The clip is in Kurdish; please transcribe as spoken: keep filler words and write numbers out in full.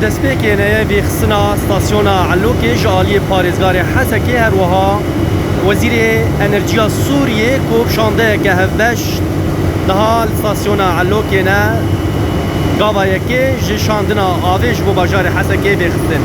Destpêkê ne ye vêxistina stasyona Elokê ji aliyê parêzgarê Hesekê, her wiha Wezîrê Enerjiya Sûriyê ku bi şandeyeke hevbeş niha li stasyona Elokê ne, gava yekê ji şandina avê ji bo bajarê Hesekê vêxistin.